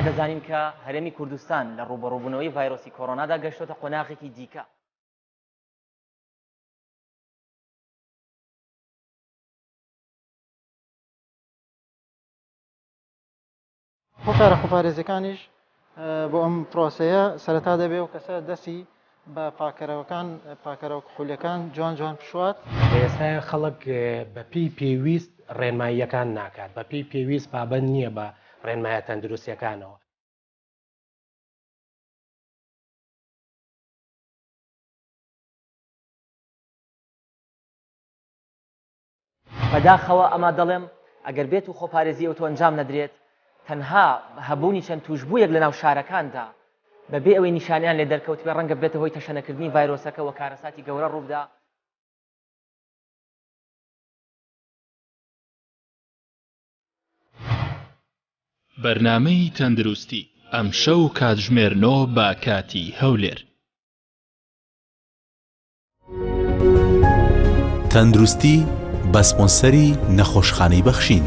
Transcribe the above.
ئێمە دەزانین کە هەرێمی کوردستان لە ڕووبەڕووبوونەوەی ڤایرۆسی کۆرۆنادا گەشتۆتە قۆناغێکی دیکە. هۆکارە خۆپارێزیەکانیش بۆ ئەم پرۆسەیە سەرەتا دەبێ و کەسە دەستی بە پاکەرەوەکان پاکەرەوە کحولیەکان جوان جوان بشوات. لە ئێستایا خەڵک بە پێی پێویست ڕێنماییەکان ناکات، بە پێی پێویست پابەند نییە بە ڕێنمایە تەندروستیەکانەوە. بەداخەوە ئەمە دەڵێم ئەگەر بێت و خۆپارێزی ئەوتۆ ئەنجام نەدرێت تەنها هەبوونی چەند توشبوویەک لەناو شارەکاندا بەبێ ئەوەی نیشانەیان لێ دەرکەوتبێ ڕەنگە ببێتە هۆی تەشەنەکردنی ڤایرۆسەکە وە کارەساتی گەورە ڕووبدا. بەرنامەی تەندروستی، ئەمشەو کاتژمێر نۆ بە کاتی هەولێر. تەندروستی بە سپۆنسەری نەخۆشخانەی بەخشین.